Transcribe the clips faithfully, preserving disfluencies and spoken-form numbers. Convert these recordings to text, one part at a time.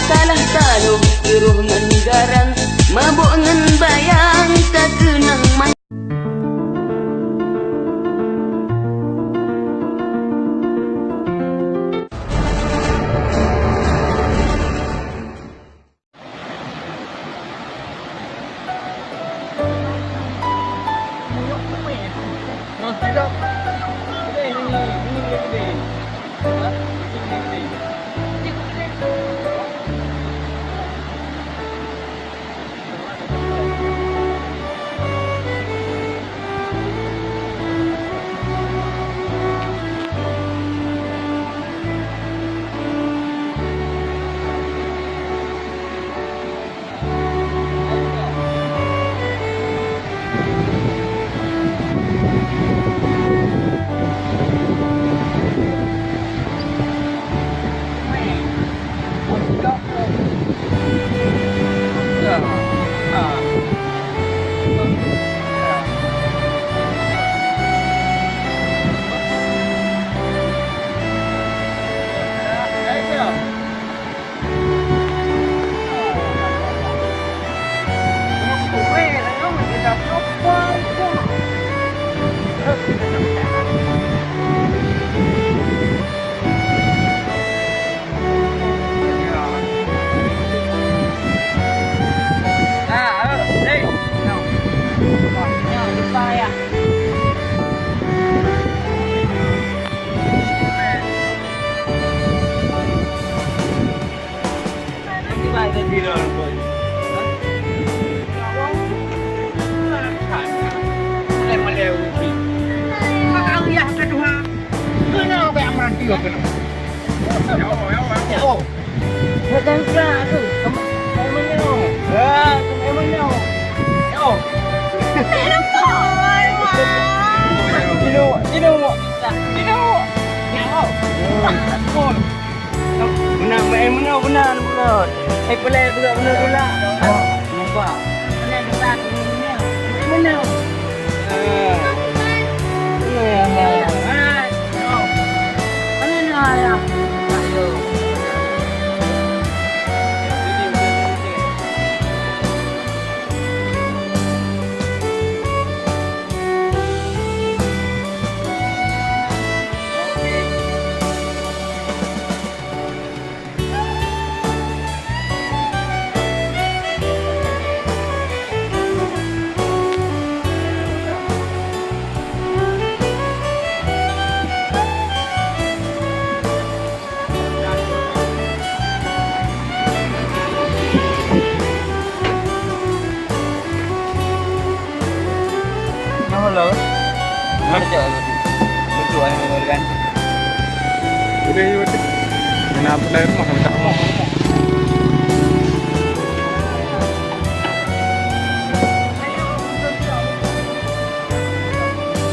Salah tanoh, reuh ngon garam, mabök ngon bayang, takeunang man- Beuna, eh, beuna, beuna, beuna. Eh, peulai beuna, beuna dula. Nampak. Beuna. Ah. Beuna, ya. Nyoe lôn. Hah? Cok lôn. Lôn tuan lôn kan. Udah, ya, udah. Kenapa dah rumah, minta rumah.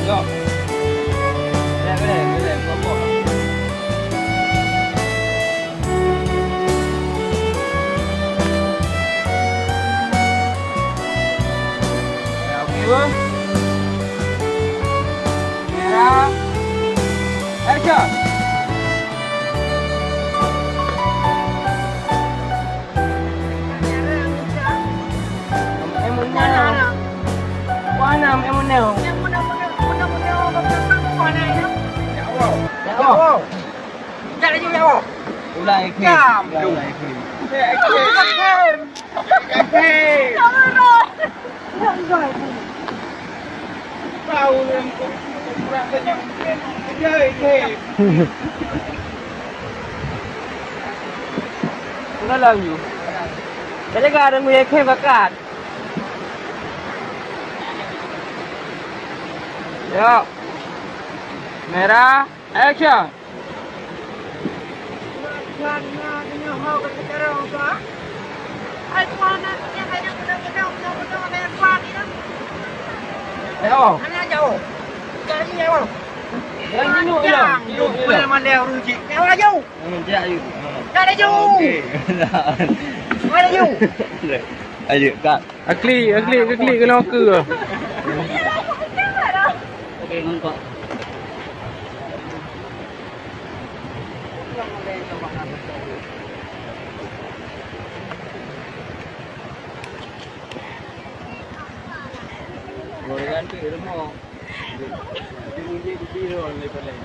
Jom. Boleh, boleh, boleh. Kelompok. Ya, oke, beuh. Merah. Action. Mana Eminem? Ya Allah. Ya Allah. Ulang lagi. Jam. Ulang lagi. Hei. Hei. Tahu yang kurang kenyang. Hei, hei. Udah lah, you. Tadi kan ada mulia ke bakat. Yuk. Merah. Action! Eh, oh. Yang ini, oh. Yang ini, oh. Yang laju. Hmm, jak, yuk. Nak laju. Okey. Nak laju. Ayo, Kak. Akli, akli, akli kena ke? Okey, nampak. Gorengan tu ilmu. Dia muji di biro level lain.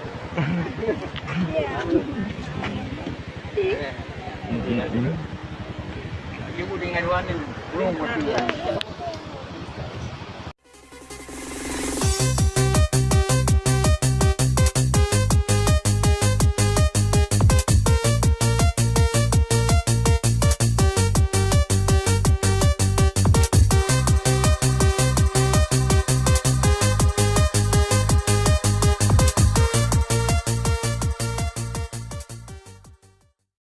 Dia pun dengan dua ni. Belum mati.